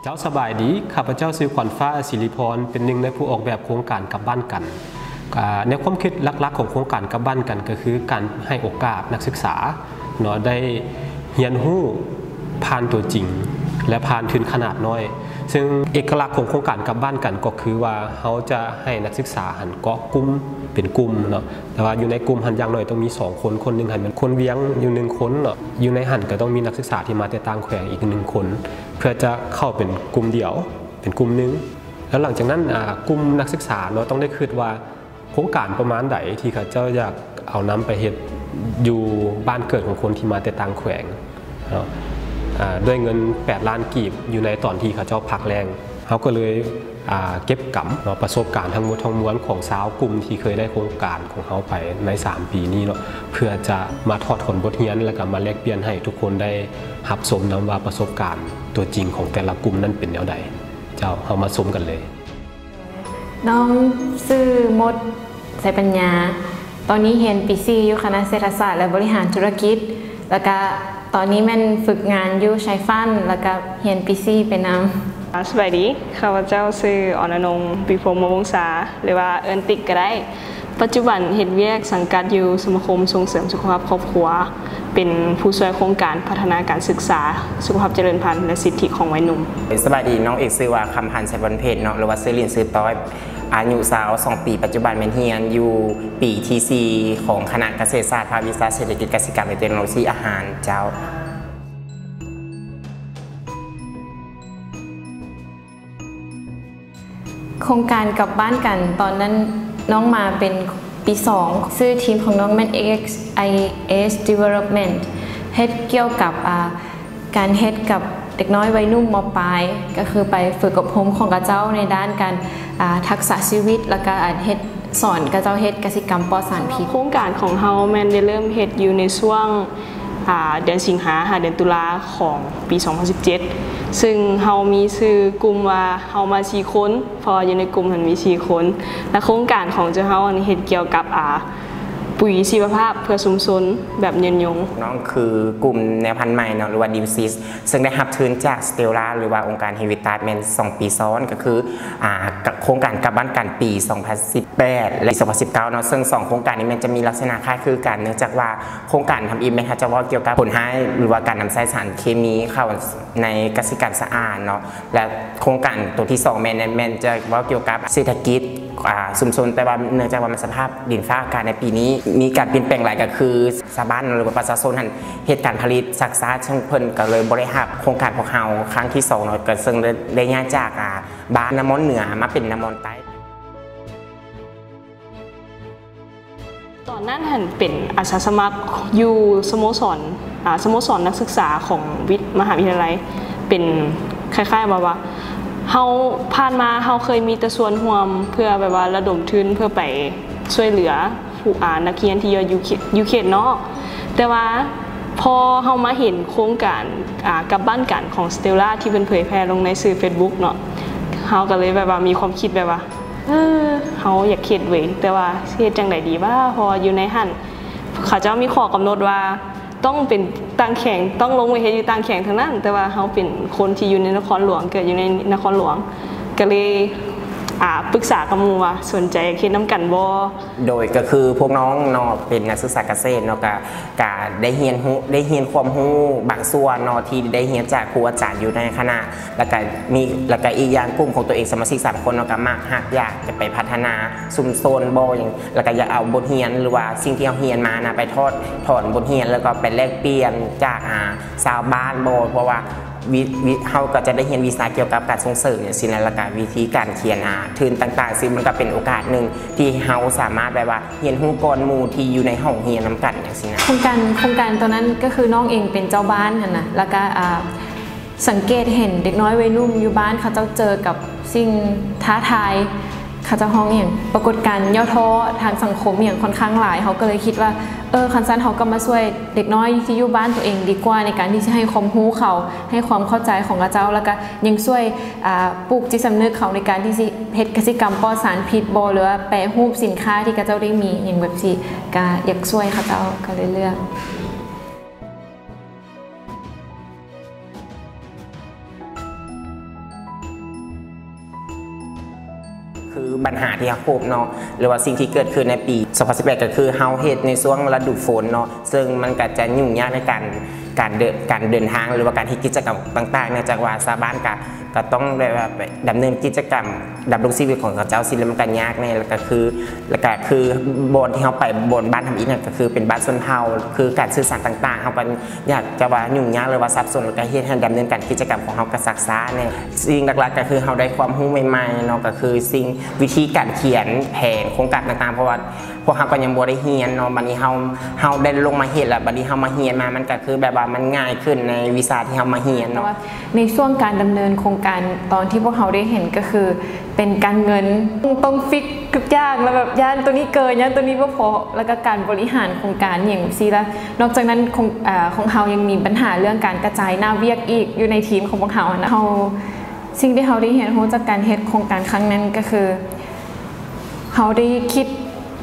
ເຈົ້າສະບາຍດີ, ຂ້າພະເຈົ້າຊື່ຂວັນຟ້າ ສີລິພອນ, ເປັນໜຶ່ງໃນຜູ້ອອກແບບໂຄງການກັບບ້ານກັນ. ອາ, ແນວຄວາມຄິດຫຼັກໆຂອງໂຄງການກັບບ້ານກັນກໍຄືການໃຫ້ໂອກາດນັກສຶກສາເນາະ ໄດ້ຮຽນຮູ້ຜ່ານຕົວຈິງ ແລະ ຜ່ານທຶນຂະໜາດນ້ອຍ. ເຊິ່ງເອກະລັກຂອງໂຄງການກັບບ້ານກັນກໍຄືວ່າ ເຮົາຈະໃຫ້ນັກສຶກສາຫັ້ນເກາະກຸ່ມເປັນກຸ່ມເນາະ. ແຕ່ວ່າຢູ່ໃນກຸ່ມຫັ້ນຢ່າງໜ້ອຍຕ້ອງມີສອງຄົນ, ຄົນໜຶ່ງຫັ້ນແມ່ນຄົນວຽງຢູ່ໜຶ່ງຄົນເນາະ, ຢູ່ໃນຫັ້ນກໍຕ້ອງມີນັກສຶກສາທີ່ມາແຕ່ຕ່າງແຂວງອີກໜຶ່ງຄົນ ເພື່ອຈະເຂົ້າເປັນກຸ່ມດຽວ ເປັນກຸ່ມໜຶ່ງ. ແລ້ວຫຼັງຈາກນັ້ນ ອາ ກຸ່ມນັກສຶກສາເນາະ ຕ້ອງໄດ້ຄິດວ່າໂຄງການປະມານໃດທີ່ເຂົາເຈົ້າຢາກເອົານຳໄປເຮັດຢູ່ບ້ານເກີດຂອງຄົນທີ່ມາແຕ່ຕ່າງແຂວງເນາະ ອາ ດ້ວຍເງິນແປດລ້ານກີບ ຢູ່ໃນຕອນທີ່ເຂົາເຈົ້າພັກແລ້ງ. ເຮົາກໍເລີຍ ອາ ເກັບກຳເນາະ ປະສົບການທັງໝົດທັງມວນຂອງຊາວກຸ່ມທີ່ເຄີຍໄດ້ໂຄງການຂອງເຮົາໄປໃນສາມປີນີ້ເນາະ ເພື່ອຈະມາຖອດຖອນບົດຮຽນ ແລ້ວກໍມາແລກປ່ຽນໃຫ້ທຸກຄົນໄດ້ຮັບຊົມນຳວ່າປະສົບການຕົວຈິງຂອງແຕ່ລະກຸ່ມນັ້ນເປັນແນວໃດ. ເຈົ້າ, ເຮົາມາຊົມກັນເລີຍ. ນ້ອງຊື່ມົດ ໄຊປັນຍາ, ຕອນນີ້ຮຽນປີສີ່ຢູ່ຄະນະເສດຖະສາດ ແລະ ບໍລິຫານທຸລະກິດ ແລ້ວກະຕອນນີ້ແມ່ນຝຶກງານຢູ່ໄຊຟານ ແລ້ວກະຮຽນປີສີ່ໄປນຳ. ສະບາຍດີ, ຂ້າພະເຈົ້າຊື່ ອອນອະນົງ ວິພົມ ວົງສາ ຫຼືວ່າເອີ້ນຕິກກໍໄດ້. ປັດຈຸບັນເຮັດວຽກສັງກັດຢູ່ສະມາຄົມສົ່ງເສີມສຸຂະພາບຄອບຄົວ ເປັນຜູ້ຊ່ວຍໂຄງການພັດທະນາການສຶກສາ, ສຸຂະພາບຈະເລີນພັນ ແລະ ສິດທິຂອງໄວໜຸ່ມ. ສະບາຍດີ, ນ້ອງເອກຊື່ວ່າ ຄຳພັນ ໄຊບອນເພັດເນາະ ຫຼືວ່າຊື່ຫຼິ້ນຊື່ຕ້ອຍ, ອາຍຸຊາວສອງປີ, ປັດຈຸບັນແມ່ນຮຽນຢູ່ປີທີສີ່ຂອງຄະນະກະເສດສາດ ພາກວິຊາເສດຖະກິດ, ກະສິກຳ ແລະ ເຕັກໂນໂລຊີອາຫານ. ເຈົ້າ. ໂຄງການກັບບ້ານກັນ ຕອນນັ້ນນ້ອງມາເປັນປີສອງ, ຊື່ທີມຂອງນ້ອງແມ່ນ ເອັກເອັກ ໄອເອັສ Development ເຮັດກ່ຽວກັບ ອາ ການເຮັດກັບເດັກນ້ອຍໄວໜຸ່ມ ມ.ປາຍ ກໍຄືໄປຝຶກອົບຮົມຂອງເຂົາເຈົ້າໃນດ້ານການ ອາ ທັກສະຊີວິດ ແລ້ວກໍ ອາ ເຮັດ ສອນເຂົາເຈົ້າເຮັດກະສິກຳປອດສານພິດ. ໂຄງການຂອງເຮົາແມ່ນໄດ້ເລີ່ມເຮັດຢູ່ໃນຊ່ວງ ອາ ເດືອນສິງຫາ ຫາເດືອນຕຸລາຂອງປີສອງພັນສິບເຈັດ ເຊິ່ງເຮົາມີຊື່ກຸ່ມວ່າເຮົາມາສີ່ຄົນ ເພາະວ່າຢູ່ໃນກຸ່ມຫັ້ນມີສີ່ຄົນ ແລະ ໂຄງການຂອງເຈົ້າເຮົາຫັ້ນເຮັດກ່ຽວກັບ ອາ ປຸ໋ຍຊີວະພາບເພື່ອຊຸມຊົນແບບຍືນຍົງ. ນ້ອງຄືກຸ່ມແນວພັນໃໝ່ເນາະ ຫຼືວ່າ New Seed ເຊິ່ງໄດ້ຮັບທຶນຈາກ Stella ຫຼືວ່າອົງການ Habitat ແມ່ນສອງປີຊ້ອນ ກໍຄື ອາ ໂຄງການກັບບ້ານກັນປີສອງພັນສິບແປດ ແລະ ປີສອງພັນສິບເກົ້າເນາະ, ເຊິ່ງສອງໂຄງການນີ້ແມ່ນຈະມີລັກສະນະຄ້າຍຄືກັນ ເນື່ອງຈາກວ່າໂຄງການທຳອິດແມ່ນເຂົາຈະເວົ້າກ່ຽວກັບຜົນຮ້າຍ ຫຼືວ່າການນຳໃຊ້ສານເຄມີເຂົ້າໃນກະສິກຳສະອາດເນາະ, ແລະ ໂຄງການຕົວທີສອງແມ່ນ ແມ່ນຈະເວົ້າກ່ຽວກັບເສດຖະກິດ ອາ ຊຸມຊົນ, ແຕ່ວ່າເນື່ອງຈາກວ່າມັນສະພາບດິນຟ້າອາກາດໃນປີນີ້ມີການປ່ຽນແປງຫຼາຍ ກໍຄືຊາວບ້ານ ຫຼືວ່າປະຊາຊົນຫັ້ນເຮັດການຜະລິດຊັກຊ້າ, ເຊິ່ງເພິ່ນກໍເລີຍບໍ່ໄດ້ຮັບໂຄງການພວກເຮົາຄັ້ງທີສອງເນາະ, ກໍເຊິ່ງໄດ້ ໄດ້ຍ້າຍຈາກ ອາ ບ້ານນາມອນເໜືອມາເປັນນາມອນໃຕ້. ຕອນນັ້ນຫັ້ນເປັນອາສາສະໝັກຢູ່ສະໂມສອນ ອາ ສະໂມສອນນັກສຶກສາຂອງວິ ມະຫາວິທະຍາໄລ, ເປັນຄ້າຍໆ ແບບວ່າ ເຮົາ ຜ່ານມາເຮົາເຄີຍມີແຕ່ສ່ວນຮ່ວມເພື່ອແບບວ່າລະດົມທຶນເພື່ອໄປຊ່ວຍເຫຼືອຜູ້ ອາ ນັກຮຽນທີ່ຢູ່ເຂດ ຢູ່ເຂດນອກ, ແຕ່ວ່າພໍເຮົາມາເຫັນໂຄງການ ອາ ກັບບ້ານກັນຂອງ Stella ທີ່ເພິ່ນເຜີຍແຜ່ລົງໃນສື່ Facebook ເນາະ, ເຮົາກໍເລີຍແບບວ່າມີຄວາມຄິດແບບວ່າ ເອີ ເຮົາຢາກເຮັດເວີຍ ແຕ່ວ່າຊິເຮັດຈັ່ງໃດດີວະ? ເພາະວ່າຢູ່ໃນຫັ້ນເຂົາເຈົ້າມີຂໍ້ກຳນົດວ່າຕ້ອງເປັນຕ່າງແຂວງ, ຕ້ອງລົງໄປເຮັດຢູ່ຕ່າງແຂວງເທົ່ານັ້ນ, ແຕ່ວ່າເຮົາເປັນຄົນທີ່ຢູ່ໃນນະຄອນຫຼວງ, ເກີດຢູ່ໃນນະຄອນຫຼວງ, ກໍເລີຍ ອາ ປຶກສາກັບໝູ່ວ່າສົນໃຈເຮັດນຳກັນບໍ່? ໂດຍ ກໍຄືພວກນ້ອງເນາະ ເປັນນັກສຶກສາກະເສດເນາະ, ກະ ກະໄດ້ຮຽນຮູ້ ໄດ້ຮຽນຄວາມຮູ້ບາງສ່ວນເນາະ ທີ່ໄດ້ຮຽນຈາກຄູອາຈານຢູ່ໃນຄະນະ ແລ້ວກະມີ ແລ້ວກະອີກຢ່າງກຸ່ມຂອງຕົວເອງສະມາຊິກສາມຄົນເນາະ ກະມັກຮັກຢາກຈະໄປພັດທະນາຊຸມຊົນບໍ່ຫຍັງ ແລ້ວກະຢາກເອົາບົດຮຽນ ຫຼືວ່າສິ່ງທີ່ເຮົາຮຽນມານະ ໄປຖອດຖອນບົດຮຽນ ແລ້ວກໍໄປແລກປ່ຽນຈາກ ອາ ຊາວບ້ານບໍ່ ເພາະວ່າ ວິ ວິ ເຮົາກໍຈະໄດ້ຮຽນວິຊາກ່ຽວກັບການສົ່ງເສີມຈັ່ງຊີ້ນະ ແລ້ວກະວິທີການຂຽນ ອາ ທຶນຕ່າງໆ ຊຶ່ງມັນກໍເປັນໂອກາດໜຶ່ງທີ່ເຮົາສາມາດແບບວ່າຮຽນຮູ້ກ່ອນໝູ່ທີ່ຢູ່ໃນຫ້ອງຮຽນນຳກັນຈັ່ງຊີ້ນະ. ໂຄງການ ໂຄງການໂຕນັ້ນກໍຄືນ້ອງເອງເປັນເຈົ້າບ້ານຫັ້ນນະ ແລ້ວກະ ອາ ສັງເກດເຫັນເດັກນ້ອຍໄວໜຸ່ມຢູ່ບ້ານເຂົາເຈົ້າເຈີກັບສິ່ງທ້າທາຍ ເຂົາເຈົ້າຮ້ອງອີ່ຫຍັງ ປາກົດການຫຍໍ້ທໍ້ທາງສັງຄົມອີ່ຫຍັງຄ່ອນຂ້າງຫຼາຍ, ເຮົາກໍເລີຍຄິດວ່າ ເອີ ຄັນຊັ້ນເຮົາກໍມາຊ່ວຍເດັກນ້ອຍທີ່ຢູ່ບ້ານຕົວເອງດີກວ່າ ໃນການທີ່ຊິໃຫ້ຄວາມຮູ້ເຂົາ ໃຫ້ຄວາມເຂົ້າໃຈຂອງເຂົາເຈົ້າ ແລ້ວກະຍັງຊ່ວຍ ອາ ປູກຈິດສຳນຶກເຂົາໃນການທີ່ຊິເຮັດກະສິກຳປອດສານພິດບໍ່ ຫຼືວ່າແປຮູບສິນຄ້າທີ່ເຂົາເຈົ້າໄດ້ມີ ຫຍັງແບບຊີ້ ກະຢາກຊ່ວຍເຂົາເຈົ້າ ກໍເລີຍເລືອກ. ຄືບັນຫາທີ່ເຮົາພົບເນາະ ຫຼືວ່າສິ່ງທີ່ເກີດຂຶ້ນໃນປີສອງພັນສິບແປດ ກໍຄືເຮົາເຮັດໃນຊ່ວງລະດູຝົນເນາະ ເຊິ່ງມັນກໍຈະຫຍຸ້ງຍາກໃນການ ການເດີນ ການເດີນທາງ ຫຼືວ່າການເຮັດກິດຈະກຳຕ່າງໆ ເນື່ອງຈາກວ່າຊາວບ້ານກໍ ກໍຕ້ອງໄດ້ວ່າໄປດຳເນີນກິດຈະກຳດຳລົງຊີວິດຂອງເຂົາເຈົ້າຊີ້ ແລ້ວມັນກໍຍາກແດ່ ແລ້ວກໍຄື ແລ້ວກໍຄືບ່ອນທີ່ເຮົາໄປ ບ່ອນບ້ານທຳອິດນັ້ນ ກໍຄືເປັນບ້ານຊົນເຜົ່າ ຄືການສື່ສານຕ່າງໆ ເຮົາກໍ ຢາກຈະວ່າຫຍຸ້ງຍາກ ຫຼືວ່າສັບສົນ ແລ້ວກໍເຮັດໃຫ້ດຳເນີນການກິດຈະກຳຂອງເຮົາກໍຊັກຊ້າແດ່. ສິ່ງຫຼັກໆ ກໍຄືເຮົາໄດ້ຄວາມຮູ້ໃໝ່ໆ ເນາະ ກໍຄືສິ່ງ ວິທີການຂຽນແຜນໂຄງການຕ່າງໆ ເພາະວ່າພວກເຮົາກໍຍັງບໍ່ໄດ້ຮຽນເນາະ ບັດນີ້ເຮົາ ເຮົາໄດ້ລົງມາເຮັດແລ້ວ ບັດນີ້ເຮົາມາຮຽນມາ ມັນກໍຄືແບບວ່າມັນງ່າຍຂຶ້ນໃນວິຊາທີ່ເຮົາມາຮຽນເນາະ. ໃນຊ່ວງການດຳເນີນໂຄງການ ຕອນທີ່ພວກເຮົາໄດ້ເຫັນກໍຄື ເປັນການເງິນ ຕ້ອງ ຕ້ອງຟິກທຸກຢ່າງ ແລ້ວແບບຢ້ານໂຕນີ້ເກີນ ຢ້ານໂຕນີ້ບໍ່ພໍ ແລ້ວກໍການບໍລິຫານໂຄງການຫຍັງຊີ້ລະ. ນອກຈາກນັ້ນ ຂອງ ເອີ ຂອງເຮົາຍັງມີບັນຫາເລື່ອງການກະຈາຍໜ້າວຽກອີກ ຢູ່ໃນທີມຂອງພວກເຮົາຫັ້ນນະ. ເຮົາ ສິ່ງທີ່ເຮົາໄດ້ຮຽນຮູ້ຈາກການເຮັດໂຄງການຄັ້ງນັ້ນກໍຄື ເຮົາໄດ້ຄິດ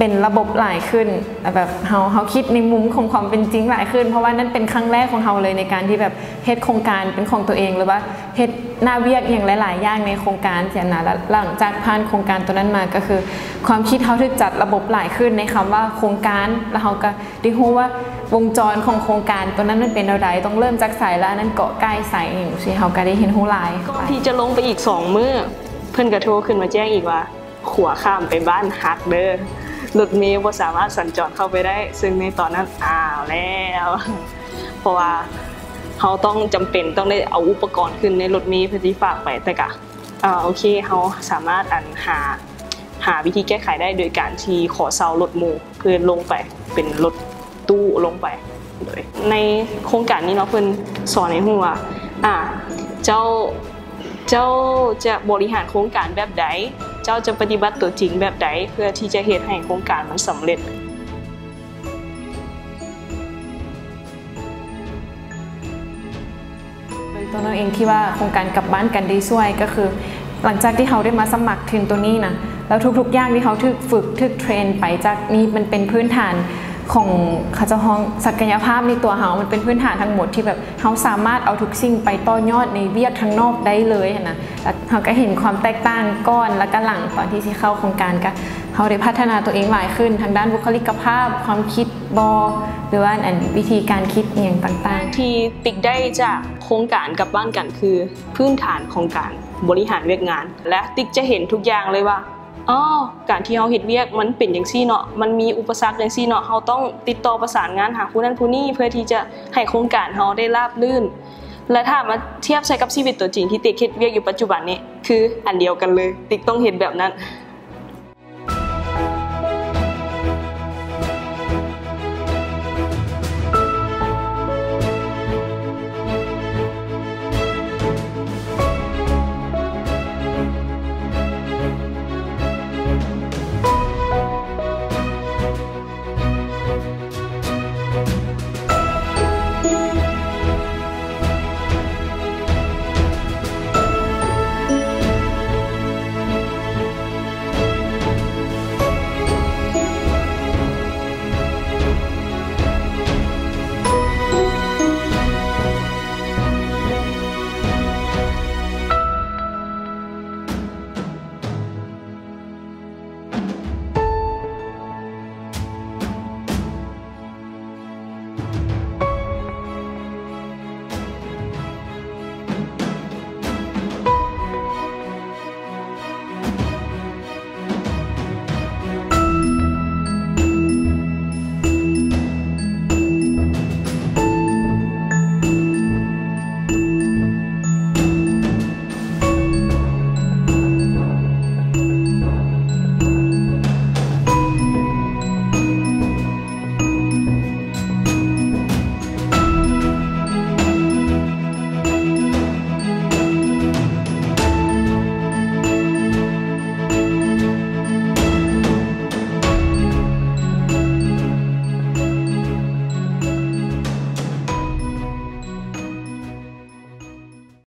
ເປັນລະບົບຫຼາຍຂຶ້ນ ແບບເຮົາ ເຮົາຄິດໃນມຸມຂອງຄວາມເປັນຈິງຫຼາຍຂຶ້ນ ເພາະວ່ານັ້ນເປັນຄັ້ງແລກຂອງເຮົາເລີຍ ໃນການທີ່ແບບເຮັດໂຄງການເປັນຂອງຕົວເອງ ຫຼືວ່າເຮັດໜ້າວຽກຫຍັງຫຼາຍໆຢ່າງໃນໂຄງການຊີ້ນະ. ແລ້ວຫຼັງຈາກຜ່ານໂຄງການໂຕນັ້ນມາ ກໍຄືຄວາມຄິດເຮົາຖືກຈັດລະບົບຫຼາຍຂຶ້ນ ໃນຄຳວ່າໂຄງການ ແລ້ວເຮົາກໍໄດ້ຮູ້ວ່າວົງຈອນຂອງໂຄງການໂຕນັ້ນມັນເປັນແນວໃດ ຕ້ອງເລີ່ມຈາກໃສ ແລ້ວອັນນັ້ນເກາະກ່າຍໃສ ຫຍັງຊີ້ ເຮົາກໍໄດ້ຮຽນຮູ້ຫຼາຍ. ກ່ອນທີ່ຈະລົງໄປອີກສອງມື້ ເພິ່ນກໍໂທຂຶ້ນມາແຈ້ງອີກວ່າ ຂົວຂ້າມໄປບ້ານຫັກເດີ້ ລົດເມບໍ່ສາມາດສັນຈອນເຂົ້າໄປໄດ້ ເຊິ່ງໃນຕອນນັ້ນ ອ້າວແລ້ວ ເພາະວ່າເຮົາຕ້ອງ ຈຳເປັນຕ້ອງໄດ້ເອົາອຸປະກອນຂຶ້ນໃນລົດເມເພື່ອທີ່ຝາກໄປ ແຕ່ກະ ເອີ ໂອເຄ ເຮົາສາມາດ ອັນ ຫາ ຫາວິທີແກ້ໄຂໄດ້ໂດຍການທີ່ຂໍເຊົ່າລົດໝູ່ ເພື່ອລົງໄປເປັນລົດຕູ້ລົງໄປ. ໂດຍໃນໂຄງການນີ້ເນາະ ເພິ່ນສອນໃຫ້ຮູ້ວ່າ ອາ ເຈົ້າ ເຈົ້າຈະບໍລິຫານໂຄງການແບບໃດ? ເຈົ້າຈະປະຕິບັດຕົວຈິງແບບໃດ ເພື່ອທີ່ຈະເຮັດໃຫ້ໂຄງການມັນສຳເລັດ? ໂດຍຕົວເຮົາເອງທີ່ວ່າໂຄງການກັບບ້ານກັນໄດ້ຊ່ວຍ ກໍຄືຫຼັງຈາກທີ່ເຮົາໄດ້ມາສະໝັກທຶນຕົວນີ້ນະ ແລ້ວທຸກໆຢ່າງທີ່ເຮົາຖືກຝຶກ ຖືກເທຣນໄປຈາກນີ້ ມັນເປັນພື້ນຖານຂອງ ເຂົາເຈົ້າຮ້ອງ ສັກກະຍະພາບໃນຕົວເຮົາ ມັນເປັນພື້ນຖານທັງໝົດທີ່ແບບ ເຮົາສາມາດເອົາທຸກສິ່ງໄປຕໍ່ຍອດໃນວຽກທາງນອກໄດ້ເລີຍຫັ້ນນະ. ແລ້ວເຮົາກໍເຫັນຄວາມແຕກຕ່າງກ່ອນ ແລ້ວກໍຫຼັງ ຕອນທີ່ຊິເຂົ້າໂຄງການ ກໍເຮົາໄດ້ພັດທະນາຕົວເອງຫຼາຍຂຶ້ນ ທາງດ້ານບຸກຄະລິກກະພາບ ຄວາມຄິດບໍ ຫຼືວ່າ ອັນ ວິທີການຄິດອີ່ຫຍັງຕ່າງໆ. ທີ່ຕິກໄດ້ຈາກໂຄງການກັບບ້ານກັນ ຄືພື້ນຖານຂອງການບໍລິຫານວຽກງານ ແລະ ຕິກຈະເຫັນທຸກຢ່າງເລີຍວ່າ ອໍ ການທີ່ເຮົາເຮັດວຽກມັນເປັນຈັ່ງຊີ້ເນາະ ມັນມີອຸປະສັກຈັ່ງຊີ້ເນາະ ເຮົາຕ້ອງຕິດຕໍ່ປະສານງານຫາຜູ້ນັ້ນຜູ້ນີ້ ເພື່ອທີ່ຈະໃຫ້ໂຄງການເຮົາໄດ້ລາບລື່ນ ແລະ ຖ້າມາທຽບໃສ່ກັບຊີວິດຕົວຈິງທີ່ຕິກເຮັດວຽກຢູ່ປັດຈຸບັນນີ້ ຄືອັນດຽວກັນເລີຍ ຕິກຕ້ອງເຮັດແບບນັ້ນ.